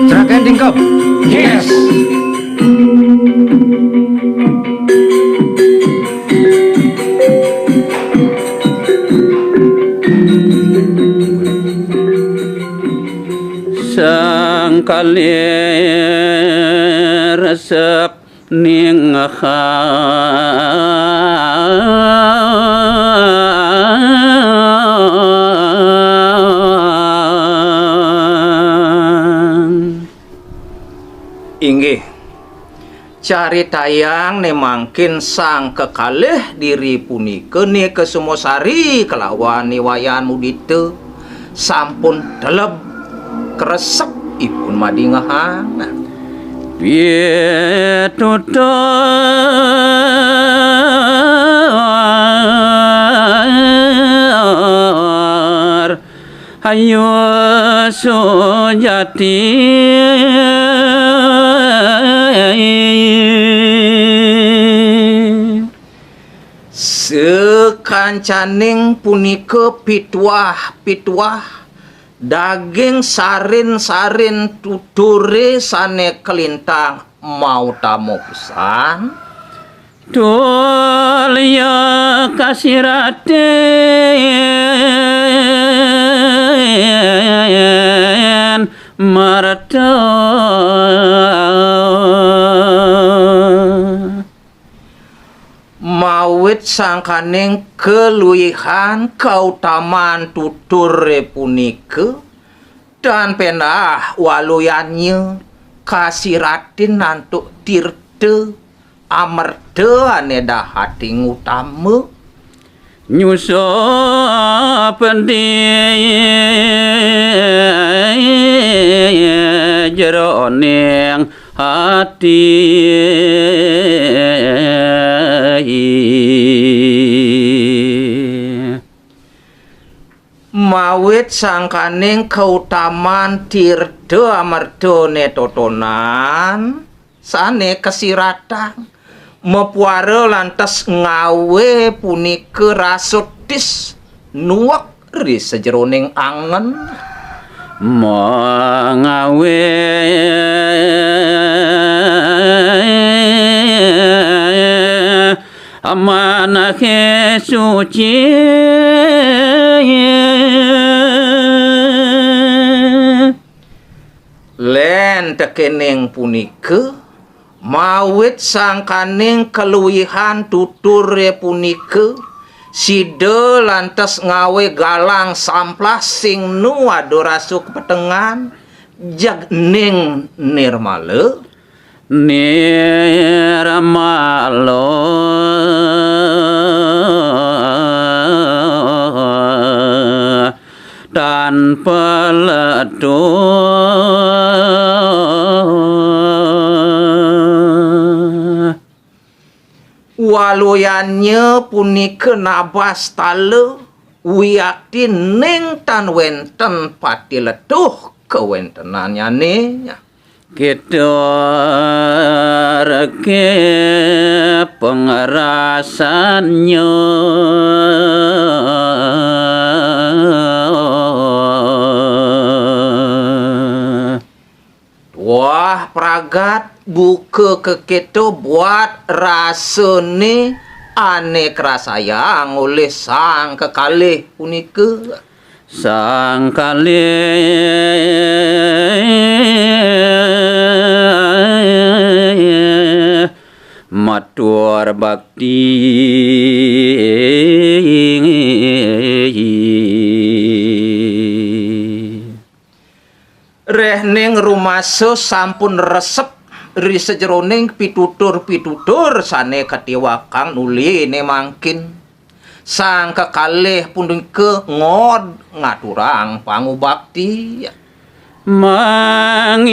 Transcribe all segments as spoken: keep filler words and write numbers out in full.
Serakan tingkap. Yes. Sang kalih resep ningehan. Inggih. Caritayang né mangkin sang kekalih diri punika Ni Kesuma Sari kalawan Ni Wayan Mudita sampun teleb kresep ipun madingehan. Pitutur ayu sujati. Sakancaning punika pituah-pituah daging sarin-sarin tuturé sané kalintang mautama pisan. Tulya kasiratin marta. Mawit sangkaning kaluihan kautaman tuturé punika, tan péndah waluyannya kasiratin antuk tirta amerta ané dahating utama. Nyusup di jeroning ati. Mawit sangkaning kautaman tirta amertané totonan sané kasiratang, mapuara lantas ngawé punika rasa tis nuwek ri sajeroning angen. Mangawé amanahé suci. Lén tekening punika, mawit sangkaning kaluihan tuturé punika, sida lantas ngawé galang samplas sing nu ada rasa kapetengan, jeg ning nirmala. Nirmala tan paletuh. Waluyannya punika nabas tala, wiakti ning tan wénten pati letuh kawéntenannyané. Kita reke pengerasannya. Wah, pragat buka kekito buat rasané ané krasayang olih sang kekalih punika. Sang kalih matur bakti. Rehning rumasa sampun resep ri sajeroning pitutur-pitutur sane katiwakang nuli ne mangkin. Sang kekalih punika ngod ngaturang pangubakti. Mangiringang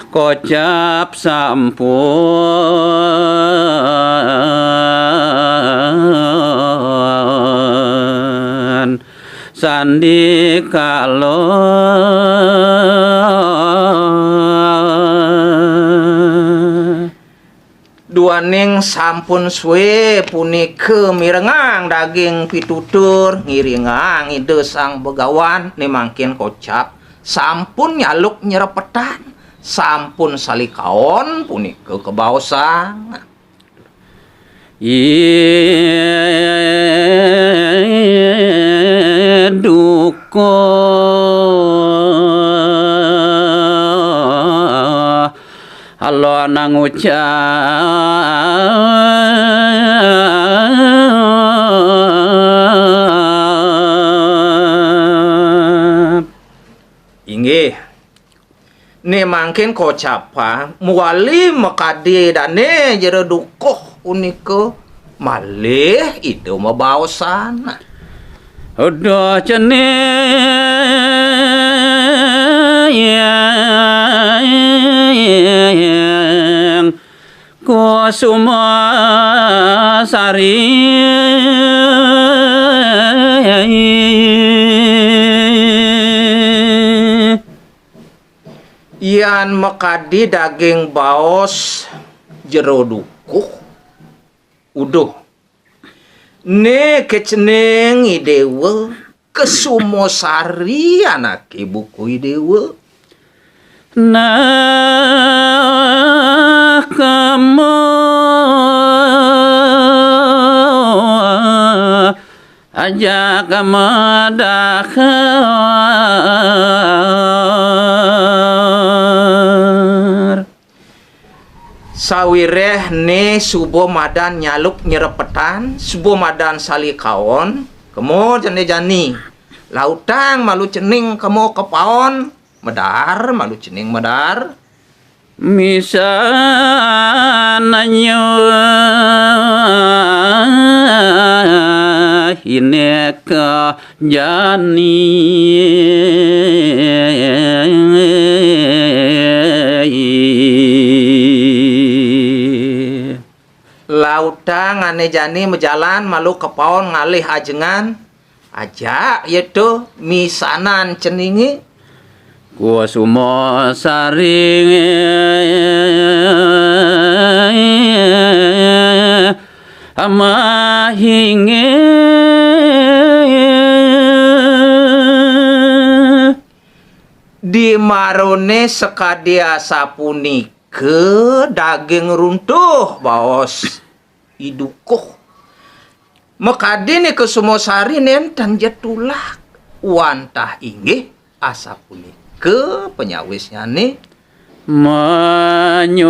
kocap sampun sandikala. Duaning sampun suwe punika mirengang daging pitutur, ngiringang Ida Sang Begawan, ne mangkin kocap sampun nyaluk nyerepetan, sampun salikaon punika kabaosang. Ih, dukuh, alon ngucap. Inggih. Ne mangkin kocapang, mawali makadi dane jero dukuh punika malih Ida mabaosan. Uduh cening Kusuma Sari. Yan makadi daging baos jero dukuh. Uduh. Ne kecening Idewa, Kesuma Sari anake buku Idewa. Nah, kama ajak madahar. Sawireh ne suba madan nyaluk nyerepetan, suba madan salikaon, kema jani-jani. Lautang malu cening kema kepaon, medar malu cening medar. Misan nyuh ineka jani. Lautang ane jani majalan malu kepaon ngalih ajengan. Ajak ya to misanan ceninge. Kusuma Sari amahingge. Di marone sakadi asapunika daging runtuh baos I Dukuh. Makadi Ni Kesuma Sari nenten ja tulak. Wantah inggih asapunika panyawisnyane. Manyumbah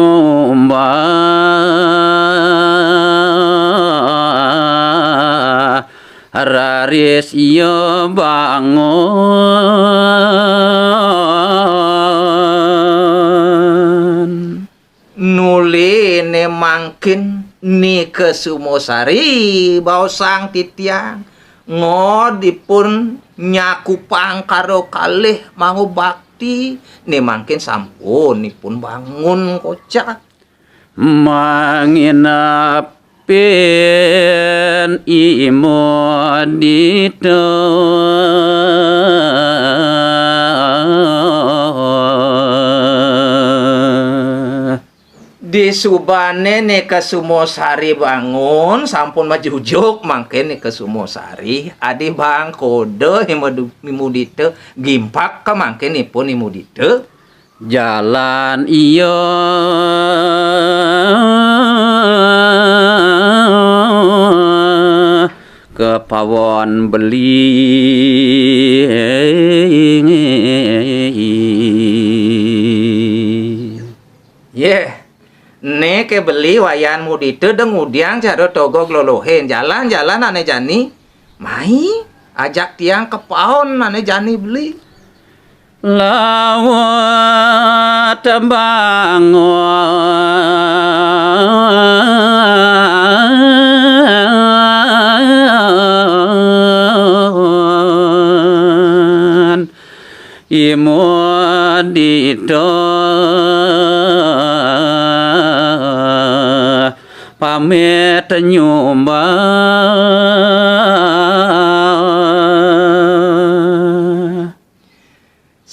raris ia bangun. Nuli ne mangkin Ni Kesuma Sari baosang titiang, ngodipun nyakupang karo kalih mangubakti, ne mangkin sampun ipun bangun kocap. Manginepin imudita. Disubane Ni Kesuma Sari bangun, sampun majujuk mangkin Ni Kesuma Sari, adi bangkoda imudu-, imudita, gimpak ka mangkin ipun imudita. Jalan ia. kepawon beli. Yeh, né ké beli wayan mudita da ngudiang cara togog lolohin. Jalan-jalan ané jani, mai ajak tiang kepawon ané jani beli. Lawat bangun imut dita pamit nyumbah.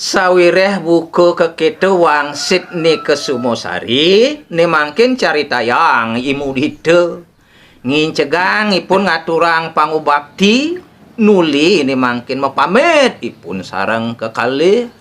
Sawiréh buka kekéto wangsit Ni Kesumasari, né mangkin caritayang I Mudita. Ngincegang ipun ngaturang pangubakti, nuli né mangkin mapamit ipun sareng kekalih.